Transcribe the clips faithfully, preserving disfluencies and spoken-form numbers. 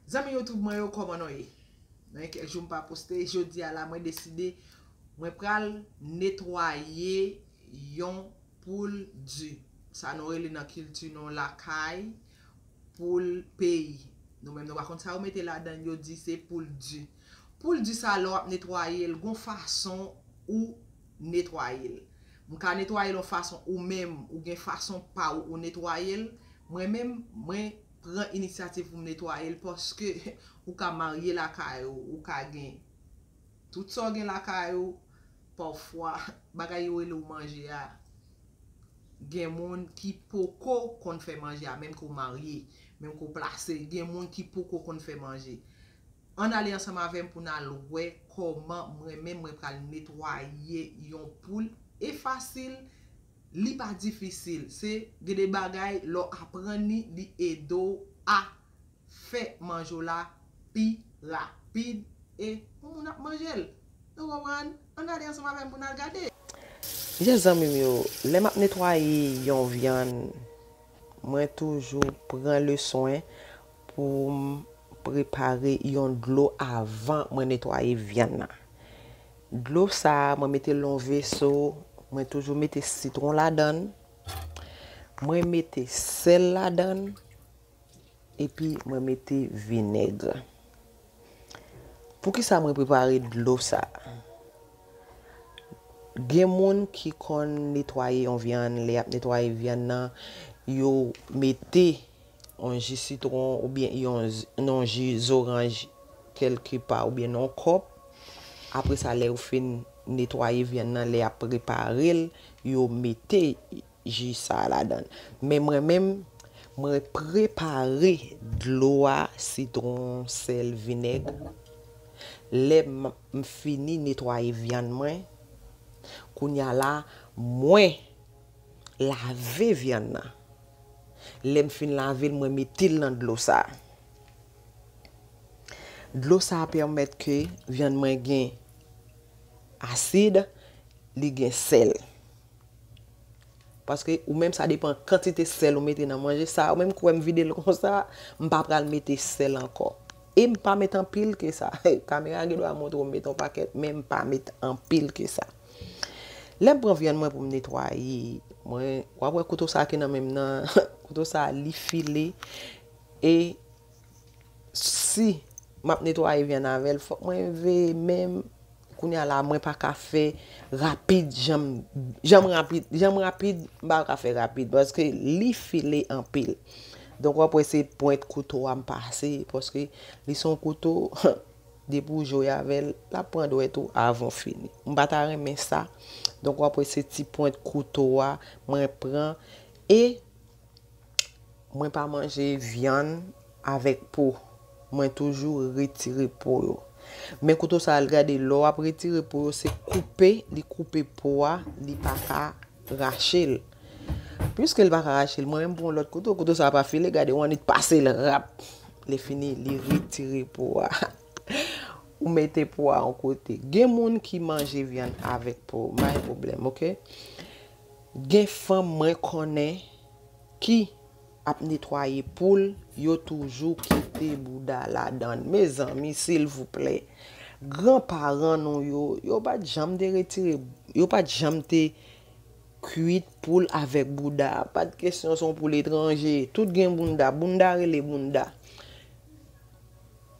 Zanmi YouTube mwen yo, kòman nou ye? Nan kèk jou m pa poste, jodi a la mwen deside mwen pral netwaye yon poul di. Sa nou rele nan kilti nou lakay, poul peyi. Nou menm nou pa konn sa yo mete ladan l, yo di se poul di. Poul di sa lè w ap netwaye l, gon fason ou netwaye l. M ka netwaye l yon fason ou menm, ou gen fason pa ou ou netwaye l. Mwen menm, mwen pran inisyativ pou m netwaye l paske ou ka marye lakay ou, ou ka gen tout sa w gen lakay ou, pafwa bagay yo rele w manje a, gen moun ki poko konn fè manje a, menm ke w marye, menm ke w plase, gen moun ki poko konn fè manje. Ann ale ansanm avè m pou n al wè kòman mwen menm mwen pral netwaye yon poul. E fasil, li pa difisil. Se gen de bagay, lè w aprann li, li ede w a fè manje w la pi rapid e yon moun ap manje l. Nou konprann? Ann ale ansanm avè m pou n al gade. Yes, zanmi m yo, lè m ap netwaye yon vyann, mwen toujou pran le swen pou m prepare yon dlo avan mwen netwaye vyann nan. Dlo sa a, mwen mete l nan yon veso, mwen toujou mete sitwon ladan l, mwen mete sèl ladan l, epi mwen mete vinèg. Poukisa mwen prepare dlo sa a? Gen moun ki konn netwaye yon vyann, lè y ap netwaye vyann nan, yo mete yon ji sitwon oubyen yon, yon ji zoranj kèlkepa oubyen nan yon kòp. Apre sa, lè yo fin netwaye vyann nan, lè y ap prepare l, yo mete ji sa a ladan l. Men mwen menm, mwen prepare dlo a, sitwon, sèl, vinèg. Lè m, m fini netwaye vyann mwen, kounye a la, mwen lave vyann nan. Lè m fin lave l, mwen mete l nan dlo sa a. Dlo sa a pèmèt ke vyann mwen gen asid, li gen sèl. Paske ou menm sa depan kantite sèl ou mete nan manje sa. Ou menm k wè m vide l konsa, m pa pral mete sèl ankò. E m pa met anpil ke sa. Kamera gen dwa montre w m met yon pakèt, men m pa met anpil ke sa. Lè m pran vyann mwen pou m netwaye, mwen, w ap wè kouto sa ki nan men m nan, kouto sa li file. E si m ap netwaye vyann avè l, fòk mwen veye men m. Kounye a la, mwen pa ka fè rapid, jan m, jan m rapid, jan m rapid, m pa ka fè rapid, paske li file anpil. Donk, w ap wè se pwent kouto a m pase, paske li se yon kouto, depi w jwe avè l, l ap pran dwèt ou avan w fini. M pa ta renmen sa. Donk, w ap wè se ti pwent kouto a mwen pran e mwen pa manje vyann avèk po. Mwen toujou retire po yo. Men kouto sa a, gade, lè w ap retire po yo, se koupe, li koupe po a, li pa ka rache l. Piske l pa ka rache l, mwen menm pran yon lòt kouto, kouto sa a pa file, gade, w annik pase l rap. Lè fini, li retire po a. Ou mete po a yon kote. Gen moun ki manje vyann avèk po, pa gen pwoblèm, oke? Gen fanm mwen konnen ki ap netwaye poul, yo toujou kite bouda ladan l. Mezanmi, silvouplè, granparan nou yo, yo pa t janm te retire, yo pa t janm te kwit poul avèk bouda. Pa t kesyon se yon poul etranje. Tout gen bounda. Bounda rele bounda.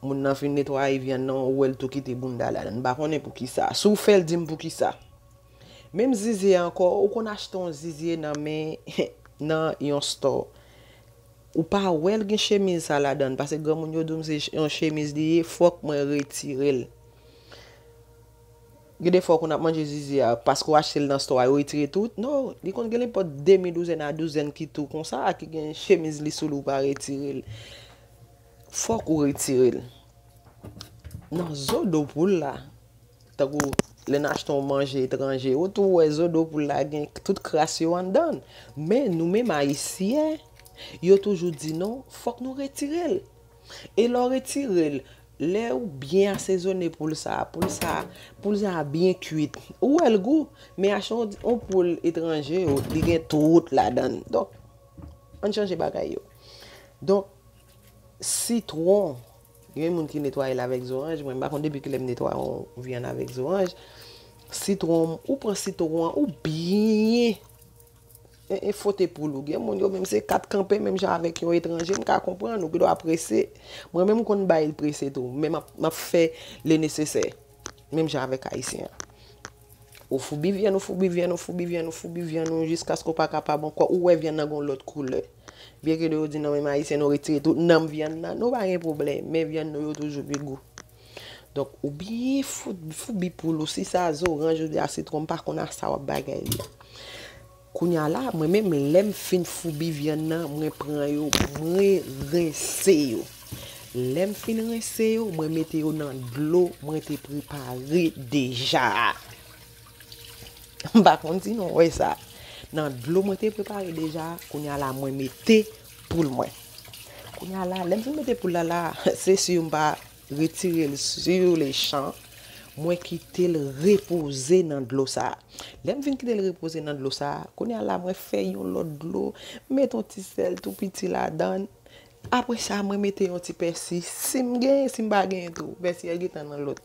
Moun nan fin netwaye vyann nan, ou wè l tou kite bounda ladan l. M pa konnen poukisa. Si w fè l, di m poukisa. Menm zizye ankò, ou konn achte yon zizye nan men, nan yon store. Ou pa wè l gen chemiz sa ladan l, paske granmoun yo di m se yon chemiz li ye, fòk mwen retire l. Gen de fwa ou konn ap manje zizye a, paske w achte l nan store a, yo retire tout. Non, li konn gen nenpòt demi douzèn a douzèn ki tou konsa, ki gen chemiz li sou li, ou pa retire l. Fòk ou retire l. Nan zo do poul la, tankou lè n achte yon manje etranje, ou tou wè zo do poul la gen tout kras yo anndan l. Men nou menm Ayisyen, yo toujou di non, fòk nou retire l. E lè w retire l, lè ou byen asezone poul sa, poul sa, poul sa byen kwit. Ou wè l gou, men achte yon, yon poul etranje, yo, li gen tout ladan l. Donk, ann chanje bagay yo. Donk, sitwon, Gen moun ki netwaye l avèk zoranj, mwen m pa konn depi kilè m netwaye yon vyann avèk zoranj. Sitwon, ou pran sitwon an, ou byen e, e fwote poul ou. Gen moun yo menm se kat kanpe, menm jan avèk yon etranje, m ka konprann, ou gendwa prese. Mwen menm m konn bay l prese tou, men m ap, m ap fè le nesesè, menm jan avèk ayisyen an. Ou foubi vyann, ou foubi vyann, ou foubi vyann, ou foubi vyann ou jiskaske w pa kapab ankò. Ou wè vyann nan gon lòt koulè. Byenke yo di non, menm ayisyen nou retire tout nanm vyann nan, nou pa gen pwoblèm, men vyann nou yo toujou pi gou. Donk, ou byen fou-, foubi poul ou, si sa zoranj oubyen a sitwon, m pa konn a sa w ap bagay li. Kounye a la, mwen menm, lè m fin foubi vyann nan, mwen pran yo, mwen rense yo. Lè m fin rense yo, mwen mete yo nan dlo mwen te prepare deja a. M pa konn si nou wè sa. Nan dlo mwen te prepare deja, kounye a la mwen mete poul mwen. Kounye a la, lè m fin mete poul la la, se si m pa retire l sur le champ, mwen kite l repoze nan dlo sa. Lè m fin kite l repoze nan dlo sa, kounye a la mwen fè yon lòt dlo, m mete yon ti sèl tou piti ladan. Apre sa, mwen mete yon ti pèsi, si m genyen, si m pa genyen tou, pèsi a gentan nan lòt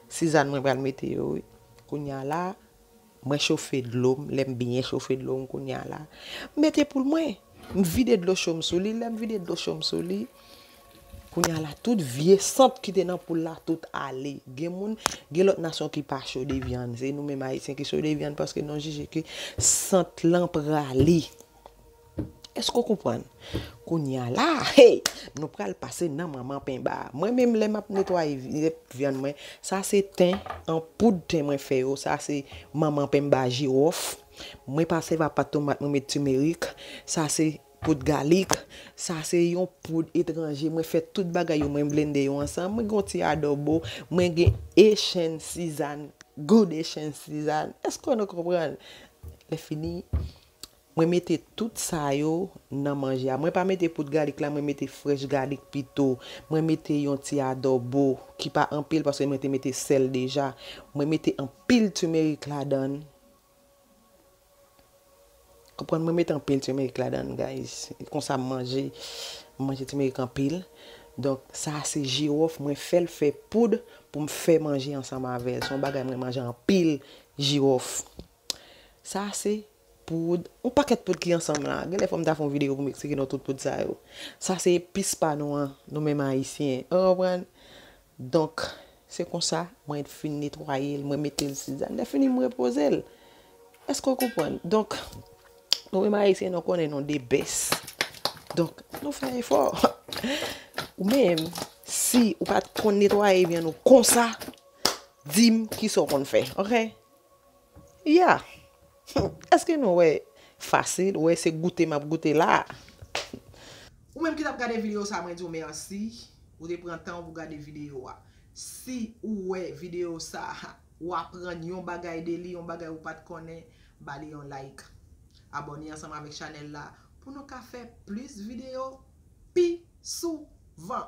sizàn mwen pral mete yo wi. Kounye a la, mwen chofe dlo m, lè m byen chofe dlo m kounye a la, m mete poul mwen. M vide dlo cho m sou li, lè m vide dlo cho m sou li, kounye a la, tout vye sant ki te nan poul la, tout ale. Gen moun, gen lòt nasyon ki pa chode vyann. Se nou menm ayisyen ki chode vyann paske nou jije ke sant lan prale. Èske w konprann? Kounye a la, hey, nou pral pase nan manman penba. Mwen menm lè m ap netwaye vi-, vyann mwen, sa se ten, an poud ten mwen fè yo, sa se manman penba jiwòf. Mwen pa sèvi ak pat tomat, mwen met timerik. Sa se poud galik. Sa se yon poud etranje. Mwen fè tout bagay yo, mwen blende yo ansanm. Mwen gen yon ti adobo, mwen gen Haitian season, good Haitian season. Èske nou konprann? Lè fini, mwen mete tout sa yo nan manje a. Mwen pa mete poud galik la, mwen mete fresh galik pito. Mwen mete yon ti adobo ki pa anpil paske mwen te mete sèl deja. Mwen mete anpil timerik ladan. Konprann, mwen mete anpil timerik ladan, guys. Konsa m manje, m manje timerik anpil. Donk, sa se jiwòf, mwen fè l fè poud pou m fè manje ansanm avè l. Se yon bagay mwen manje anpil, jiwòf. Sa se poud, yon pakèt poud ki ansanm la. Genlè fò m ta fè yon videyo pou m eksplike nou tout poud sa yo. Sa se epis pa nou an, nou menm ayisyen. Ou konprann? Donk, se konsa, mwen fin netwaye l, mwen mete l sizàn. Lè fini, m repoze l. Èske w konprann? Donk, nou menm ayisyen, nou konnen nou de best. Donk, nou fè efò. Ou menm, si ou pa t konn netwaye vyann ou konsa, di m kisa w konn fè, oke? Ya. Èske nou wè fasil? Ou wè se goute m ap goute la. Ou menm ki t ap gade videyo sa, mwen di w mèsi. Ou te pran tan w pou gade videyo a. Si ou wè videyo sa, ou aprann yon bagay de li, yon bagay ou pa t konnen, ba li yon like. Abòne ansanm avèk chanèl la pou nou ka fè plis videyo pi souvan.